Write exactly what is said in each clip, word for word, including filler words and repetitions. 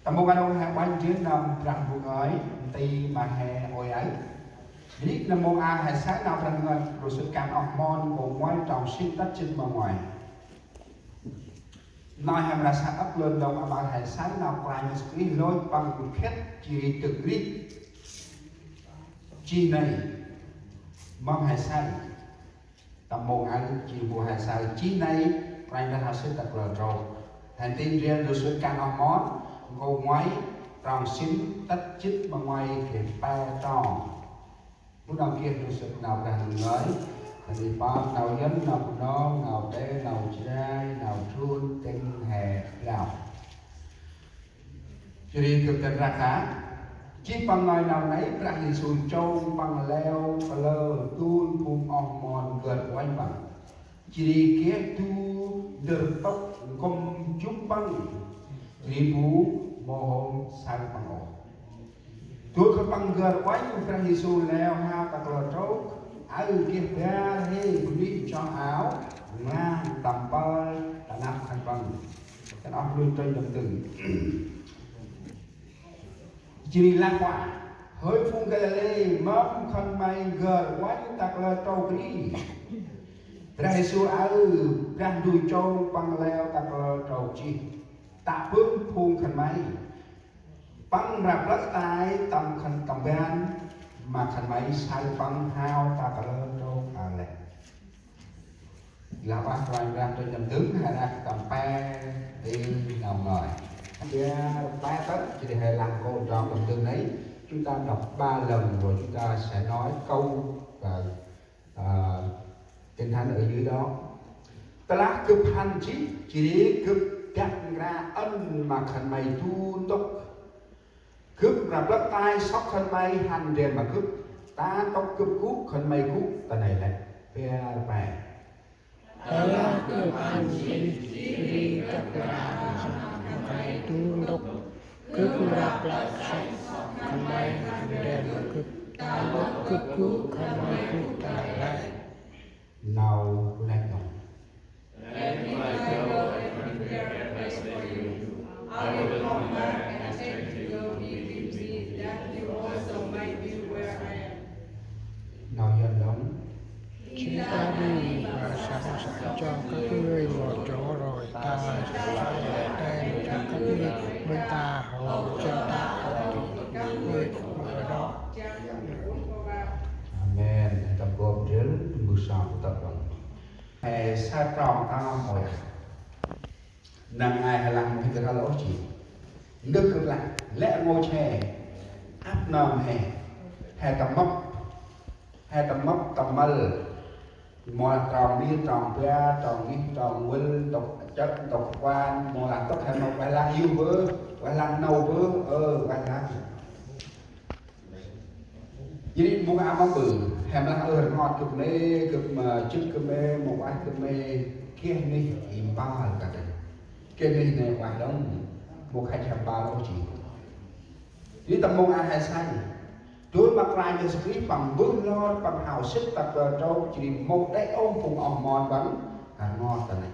Tâm mông a nông he uănh jên nơm Brah Ndu ngơi, nti ma he ôi aơ. Ri nơm mông a he sai nơm Brah Ndu ngơi, rô sŭt Kan Oh Mon, nkô nguay, trong sĭn tât jât ma nguay. Nơm he mra sa ăp lơn nông a ma he sai nơm Kôranh Yêsu Krist lôch Păng khât jêh ri dâk rêh. Jêh nây, mâm he sai. Tâm mông aơ jêng bu he sai. Jêh nây, Kôranh Brah hao sĭt ta kalơ trôk. He nti ndrel rô sŭt Kan Oh Mon, nkô nguay, trong sĭn tât jât ma nguay, geh pe trong. Bu nau geh rô sŭt nau Brah Ndu ngơi. He nti pơm nau Yuăn, nau Bunong, nau Tê, nau Jrai, nau Jun, tĭng he blao. Jêh ri gâp dăn răk hă. Jêh Păng ngơi nau nây, Brah Yêsu chông Păng leo kalơ dôl phung oh mon gơr uănh Păng. Jêh ri geh du ndơr tŭk nkŭm jŭm Păng. Jêh ri bu mâu hôm saơ Păng ôh. Dôl khân păng gơr uănh Brah Yêsu leo hao ta kalơ trôk, aơ geh bar hê bunuyh nsoh ao nglang tâm pâl ta năp khân păng. Khân oh lui trôch tâm dâng. Jêh ri lah ueh: Hơi phung Galilê, mâm khân may gơr uănh ta kalơ trôk ri? Brah Yêsu aơ, Brah Ndu chông Păng leo ta kalơ trôk jêh, tă bơh phung khân may. Păng mra plơ̆ tay tâm khân tâm ban ma khân may saơ Păng hao ta kalơ trôk a lĕ. Lah ueh Kôranh Brah trôch tâm dâng, he răk tâm pe ntil nau ngơi. Bar pe tât, jêh ri he lah nkô̆ trong tâm dâng nây. Chúng ta đọc ba lần rồi chúng ta sẽ nói câu và, à, Kinh Thánh ở dưới đó. Tơlah gâp hăn jêh, jêh ri gâp dak nkra ăn ma khân may du ntŭk. Gâp mra plơ̆ tay sŏk khân may hăn ndrel ma gâp. Ta ntŭk gâp gŭ, khân may gŭ ta nây lĕ. Bar pe. Tơlah gâp hăn jêh, jêh ri gâp dak nkra ăn ma khân may du ntŭk. Gâp mra plơ̆ tay sŏk khân may hăn ndrel ma gâp. Ta ntŭk gâp gŭ, khân may gŭ ta nây lĕ. Nau nây nông. And if I go and prepare a place for you, I will come back and take you with me, that you also might be where I am. Nau Yuăn nông. Khi ta đi và sẵn sàng cho các ngươi một chỗ rồi, ta sẽ lại đến cho các ngươi, mong ta hầu cho ta ở các ngươi cũng ở đó. Amen. Tâm gom dril, mơ sa tât đŏng. He sa trong ta mâu yơh. Năng ai he lah mâu hên kơt ôh jêh. Ndơ gâp lah, lĕ rngôch he. Ăp nơm he. He tâm mâp. He tâm mâp tâm mâl. Mâu lah trong mir, trong bar, trong ngih, trong vâl, ntŭk chăk, ntŭk kuan, mâu lah ntŭk he mâp, ueh lah iu bơh, ueh lah nâu bơh, ơ, ueh lah. Jêh ri mông a mâm bơh, he mâu lah ơ rngot gâp mê, gâp ma jât gâp mê, mâu ueh gâp mê, geh nuyh i mpal kơt đê. Geh nuyh nê ueh đŏng, mâu khăch he mpal ôh jêh. Jêh ri tâm mông a he sai. Dôl ma Kôranh Yêsu Krist Păng mbơh lor, Păng hao sĭt ta kalơ trôk, jêh ri mâu đê̆ ôh phung oh mon Păng rngot ta nây.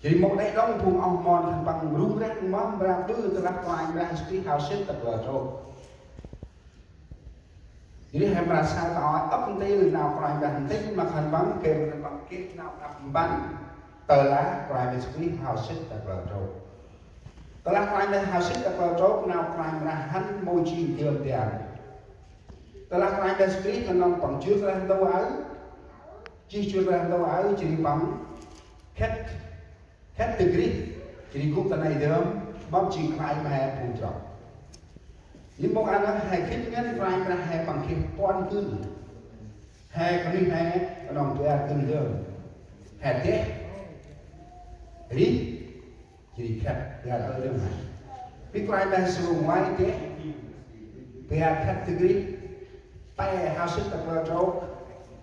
Jêh ri mâu đê̆ đŏng phung oh mon khân păng rŭng răng mâm mra ƀư tơlah Kôranh Brah Yêsu Krist hao sĭt ta kalơ trôk. Jêh ri he mra saơ ta ăp ntil nau Kôranh Brah ntĭnh ma khân păng, gay ma khân păng geh nau đăp mpăn tơlah Kôranh Yêsu Krist hao sĭt ta kalơ trôk. Tơlah Kôranh Brah hao sĭt ta kalơ trôk, nau Kôranh Brah hăn mâu jêng dơm dam. Tơlah Kôranh Brah Yêsu Krist knŏng Păng jŭr ta neh ntu aơ, jêh jŭr ta neh ntu aơ, jêh ri Păng khât, khât dâk rêh, jêh ri gŭ ta nây dơm, mâm jêng klaih ma he phung chroh. Jêh mông a nơh he gĭt ngăn Kôranh Brah he Păng geh puăn kưn. He kơt nuyh he knŏng bar kưn dơm. He deh, rêh, jêh ri khât, bar ơ dơm he. Bi Kôranh Brah Yêsu nguay deh, bar khât dâk rêh, pe hao sĭt ta kalơ trôk,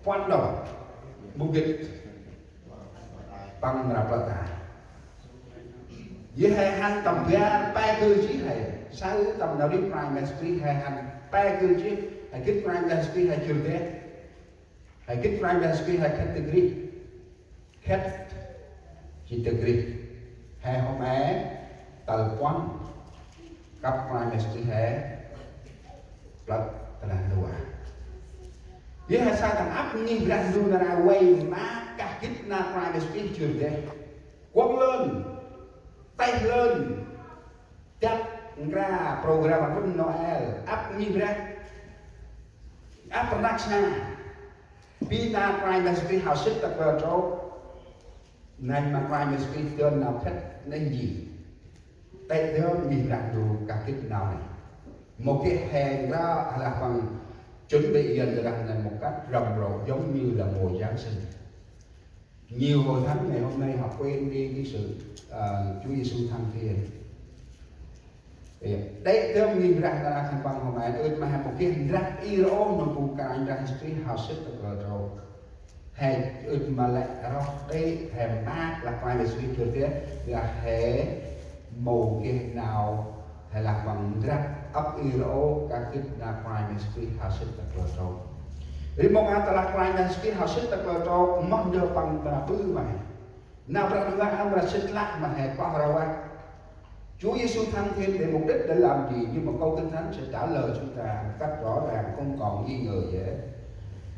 puăn đŏng, mâu gĭt. Păng mra plơ̆ tay. Jêh he hăn tâm bar pe gưl jêh he. Saơ tâm nau rêh Kôranh Brah Yêsu Krist he hăn pe gưl jêh. He gĭt Kôranh Brah Yêsu Krist he jŭr deh. He gĭt Kôranh Brah Yêsu Krist he khât dâk rêh. Khât jêh dâk rêh. He hôm e tal puăn. Kăp Kôranh Yêsu Krist he plơ̆ ta neh ntu a. Yơh he saơ tâm ăp ngih Brah Ndu nar aơ vay ma kah gĭt nar Kôranh Yêsu Krist jŭr deh. Kuŏng lơn, têh lơn, dăp nkra program rvŭn Noel, ăp ngih Brah, ăp rnăk sa. Bi nar Kôranh Yêsu Krist hao sĭt ta klơ trôk. Nây ma Kôranh Yêsu Krist dơn nau khât neh nji. Tê̆ dơn ngih Brah Ndu kah gĭt nau nây. Mâu geh he nglơ lah păng chuẩn bị yơn ta đah nây một cách rầm rộ giống như là mùa Giáng sinh. Nhiều hội thánh ngày hôm nay họ quên đi cái sự, ờ, Chúa Giêsu thăng thiên. Ê, đê̆ dơm ngih Brah ta khân păng hôm nay, ưt ma he mâu geh ndrăp i rô nơm bu Kôranh Brah Yêsu Krist hao sĭt ta klơ trôk. He ưt ma lĕ roh đê̆, he maak lah Kôranh Yêsu Krist jŭr deh, lah he mâu geh nau, he lah păng ndrăp ăp i rô kah gĭt nar Kôranh Yêsu Krist hao sĭt ta klơ trôk. Ri mông a ta lah Kôranh Yêsu Krist hao sĭt ta klơ trôk, moh ndơ păng ta ƀư ma he. Nau Brah Ndu ngơi ăn mra sĭt lah ma he pơh rvăt. Chúa Giêsu thăng thiên để mục đích để làm gì? Nhưng mà câu Kinh Thánh sẽ trả lời chúng ta một cách rõ ràng, không còn nghi ngờ gì hết.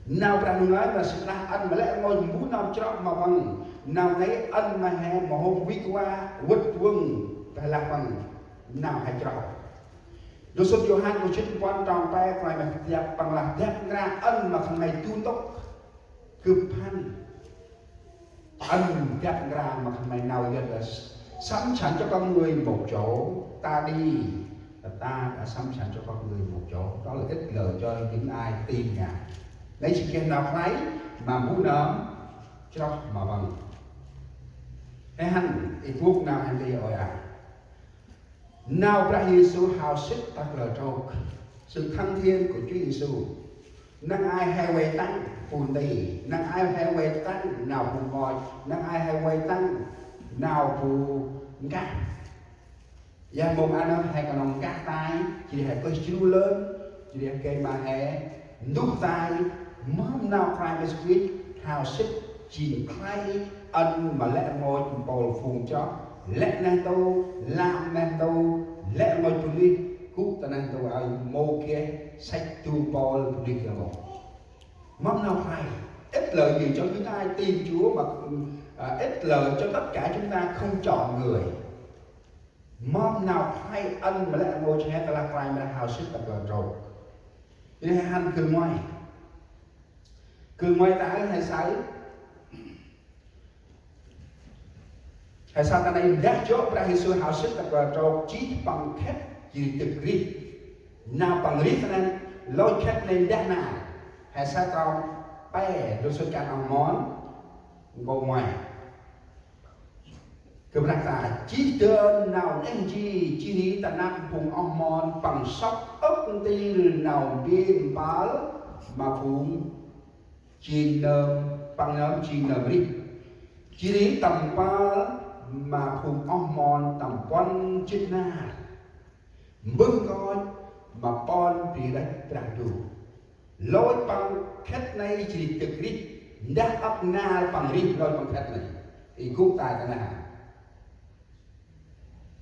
Nau Brah Ndu ngơi mra sĭt lah ăn ma lĕ rngôch mbu nơm chroh ma păng. Nau nây ăn ma he ma hôm vĭt va vĭt vâng, ta lah păng nau he chroh. Ndrôm sŭt Yôhan kô̆ jât puăn trong pe, Kôranh Brah dăp păng lah dăp nkra ăn ma khân may du ntŭk gâp hăn. Ăn dăp nkra ma khân may nau yơh là sắm sẵn cho con người một chỗ, ta đi, ta đã sắm sẵn cho con người một chỗ. Đó là ích lợi cho những ai tin Ngài. Nây jêng geh nau khlay ma mbu nơm chroh ma păng. He hăn, i bôk nau hăn đi ôi a. Nau Brah Yêsu hao sĭt ta klơ trôk. Sự thăng thiên của Chúa Giêsu. Năng ai he vay tăng phung nti, năng ai he vay tăng nau phung nkoch, năng ai he vay tăng nau phung nkah. Yơh mông a nơh he knŏng nkah tay, jêh ri he kơh jru lơn, jêh ri he gay ma he nduh tay, mơm nau Kôranh Yêsu Krist hao sĭt jêng khlay ăn ma lĕ rngôch mpôl phung chroh, lĕ neh ntu, lam neh ntu, lĕ rngôch bunuyh, gŭ ta neh ntu aơ mâu geh săch du mpôl bunuyh ta mâu. Mơm nau khlay, ích lợi gì cho những ai tin Chúa mà, à, ích lợi cho tất cả chúng ta không chọn người. Mơm nau khlay ăn ma lĕ rngôch he ta lah Kôranh Brah hao sĭt ta klơ trôk. Ri he hăn gưl ngoai. Gưl ngoai ta he saơ. He saơ ta nây ndah jŏ Brah Yêsu hao sĭt ta klơ trôk jêh păng khât jêh ri dâk rêh. Nau păng rêh ta nây, lôch khât nây ndah nar. He saơ trong pe, ndrôm sŭt Kan Oh Mon, nkô̆ ngoai. Gâp lah ta, jêh dơn nau neh nti, jêh ri ta năp phung oh mon păng sŏk ŏk ntil nau bi mpơl ma phung jêng nơm, păng nơm jêng nơm rêh. Jêh ri tâm mpơl ma phung oh mon tâm puăn jât nar. Mbơh nkoch ma pon bri rêh Brah Ndu. Lôch păng khât nây jêh ri dâk rêh, ndah ăp nar păng rêh lôch păng khât nây. I gŭ tay ta nây.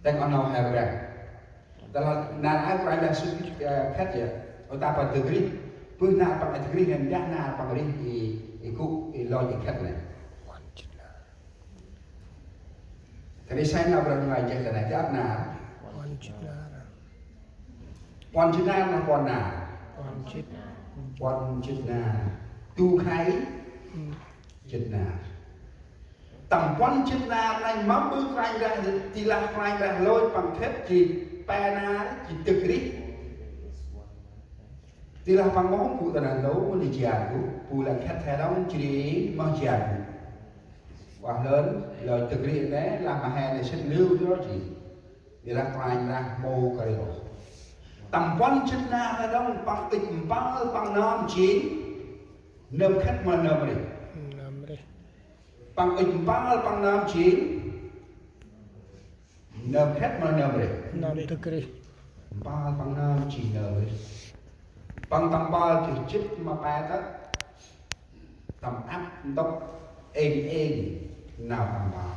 Tĭng oh nô he rêh. Tơlah nar aơ Kôranh Brah Yêsu, ơ, khât yơh. Ơ ta păng dâk rêh. Bơh nar păng dâk rêh nây, ndah nar păng rêh i, i gŭ, i lôch i khât nây. Kơt nây saơ nau Brah Ndu ngơi jêh ta nây, dăp nar. Puăn jât nar. Puăn jât nar neh puăn nar. Puăn jât. Puăn jât nar. Du khlay. Jât nar. Tâm puăn jât nar nây mâm ƀư Kôranh Brah, ti lah Kôranh Brah lôch păng khât jêh pe nar jêh dâk rêh. Ti lah păng mâu hôm gŭ ta neh ntu, mâu hôm jan gŭ, bu lah khât he đŏng jêh ri mâu jan gŭ. Ueh lơn, lôch dâk rêh nây, lah ma he nây sĭt lư dô jêh. Ti lah Kôranh Brah mâu kơl ôh. Tâm puăn jât nar he đŏng păng ŭch mpơl păng nơm jêng nơm khât mâu nơm rêh. Nơm rêh. Păng ŭch mpơl păng nơm jêng nơm khât mâu nơm rêh. Nơm dâk rêh. Mpơl păng nơm jêng nơm rêh. Păng tâm mpơl jêh jât ma pe tât. Tâm ăp ntŭk êng êng nau tâm mpơl.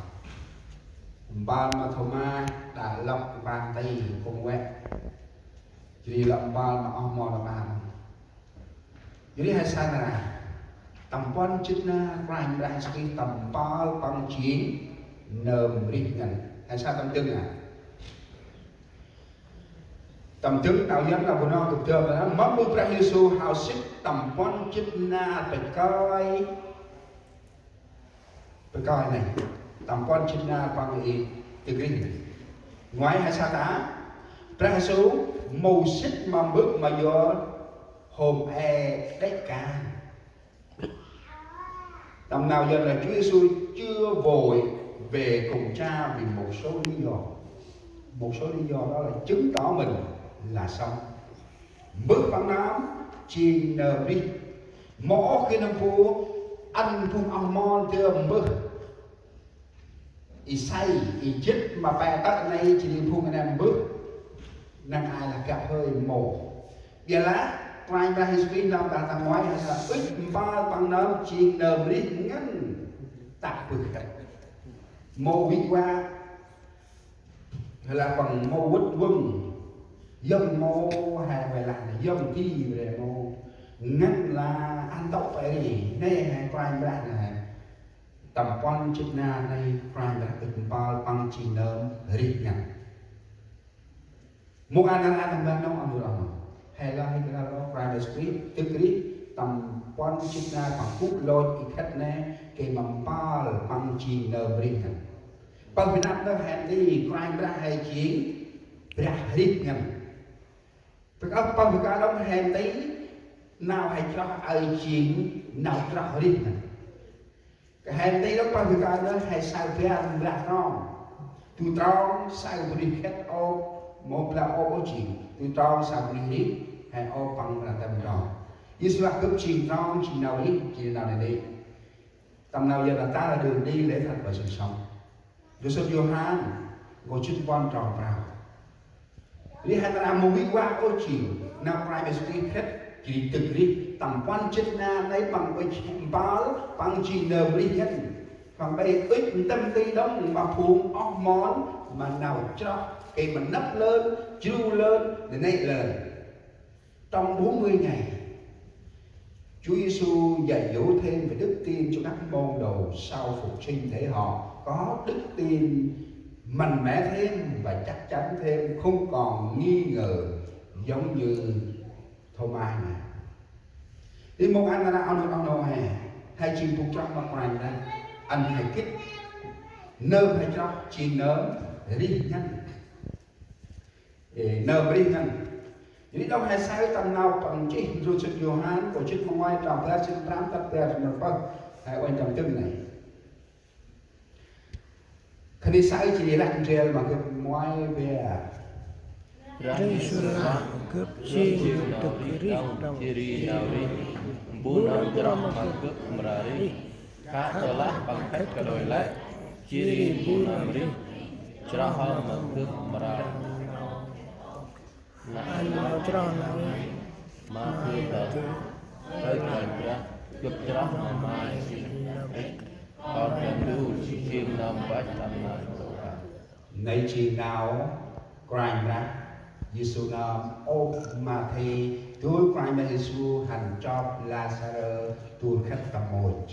Mpơl ma Thôma đă lŏ mpang ti phung wĕ. Jêh ri lŏ mpơl ma oh mon ma. Jêh ri he saơ nar aơ. Tâm puăn jât nar Kôranh Brah Yêsu Krist tâm mpơl păng jêng nơm rêh ngăn. He saơ tâm dâng a. Tâm dâng nau Yuăn nau Bunong gâp dơm nây, mâm ƀư Brah Yêsu hao sĭt tâm puăn jât nar bơh kơi. Bơh kơi nây, tâm puăn jât nar păng i dâk rêh nây. Ngoai he saơ ta, Brah Yêsu mâu sĭt ma mbơh ma yor hôm e đê̆ kan. Tâm nau Yuăn là Chúa Giêsu chưa vội về cùng Cha vì một số lý do. Một số lý do đó là chứng tỏ mình là sống. Mbơh păng nơm jêng nơm rêh. Mâu ôh geh nơm bu ăn phung oh mon dơm mbơh. Isai, i jât ma pe tơ̆ nây jêh ri phung nơm mbơh. Năng ai lah găp hơi mâu. Biălah Kôranh Brah Yêsu Krist nơm ta tâm ngoai, he saơ ŭch mpơl păng nơm jêng nơm rêh ngăn tă bơh khât. Mâu vĭ va, he lah păng mâu vât vâng, Yuăn mâu he vay lah nây, Yuăn ti vay mâu. Ngăn lah ăn tŏ pe ri, nây he Kôranh Brah nây. Tâm puăn jât nar nây Kôranh Brah ŭch mpơl păng jêng nơm rêh ngăn. Mâu ăn nar aơ tâm ban nông ăn dur ăn nông. He lah he kơna lŏ Kôranh Yêsu Krist dâk rêh tâm puăn jât nar păng gŭ lôch i khât nây gay ma mpơl păng jêng nơm rêh ngăn. Păng bơh năp nơh he nti Kôranh Brah he jêng Brah rêh ngăn. Bơh kơp păng bơh kơp đŏng he nti nau he chroh aơ jêng nau chroh rêh ngăn. Kơp he nti đŏng păng bơh kơp nơh he saơ bar mra trong. Du trong saơ bunuyh khât ôp, mâu blau ôp ôh jêng. Du trong saơ bunuyh rêh, he ôp păng mra tâm trong. Yêsu lah gâp jêng trong, jêng nau rêh, jêng nau nê nê. Tâm nau Yuăn lah ta là đường đi, lẽ thật và sự sống. Yor sŭt Yôhan, nkô̆ jât puăn trong prao. Ri he nar aơ mâu vĭ va ôh jêng nau Kôranh Yêsu Krist khât, jêh ri dâk rêh tâm puăn jât nar nây păng ŭch mpơl păng jêng nơm rêh ngăn. Păng ƀư ŭch ntĭm ti đŏng ma phung oh mon ma nau chroh, gay ma nâp lơn, jru lơn, nê nê lơn. Trong bốn mươi ngày, Chúa Giêsu dạy dỗ thêm về đức tin cho các môn đồ sau phục sinh để họ có đức tin mạnh mẽ thêm và chắc chắn thêm, không còn nghi ngờ giống như Thôma nây. Ri mâu ăn nar aơ oh nô oh nô he, he jêng bu chroh ma Kôranh Brah, ăn he gĭt nơm he chroh jêng nơm rêh ngăn. Ê, nơm rêh ngăn. Jêh ri đŏng he saơ tâm nau păng nchih ndrôm sŭt Yôhan, nkô̆ jât ma nguay trong bar jât prăm tât bar jât ma pơh. He uănh tâm dâng nây. Khân ay saơ jêh ri lah ndrel ma gâp nguay bar. Brah Yêsu lah gâp jêng dâk rêh đŏng jêh ri nau rêh. Bu nơm chroh ma gâp mra rêh. Khă tơ lah păng khât kađôi lĕ, jêh ri bu nơm rêh chroh ma gâp mra. Nau chroh nau ma gâp, tơ Kôranh Brah gâp chroh ma May jêng nơm rêh. Kon Brah Ndu jêng nơm ƀăch tâm nau. Nây jêng nau Kôranh Brah Yêsu nơm ôp ma thê, dôl Kôranh Brah Yêsu hăn chop Lazarơ dôl khât tâm môch.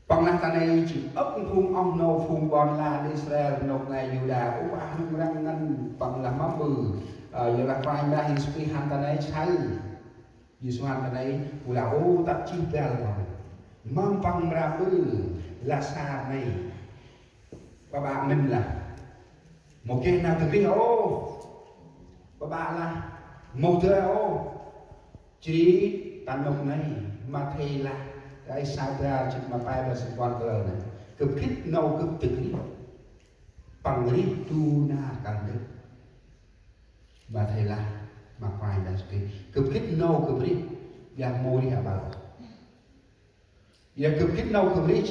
Păng lah ta nây jêng âk phung oh nô phung ƀon lan Israel, nôk nây Yuđa, ŭch ah rŭng răng ngăn păng lah mâm ƀư, ơ, yor lah Kôranh Brah Yêsu Krist hăn ta nây saơ. Yêsu hăn ta nây, bu lah ôh tât jêh băl păng. Mâm păng mra ƀư Lasar nây. Ƀaƀă mĭn lah. Mâu geh nau dâk rêh ôh. Ƀaƀă lah. Mâu dơi ôh. Jêh ri ta nôk nây, ma thê lah. Kơt ay saơ bar jât ma pe bar jât puăn kalơ nây. Gâp gĭt nau gâp dâk rêh. Păng rêh du nar kăl dơ̆. Ma thê lah, ma Kôranh Brah Yêsu Krist. Gâp gĭt nau gâp rêh, ƀiălah mâu rêh aƀaơ. Ƀiălah gâp gĭt nau gâp rêh,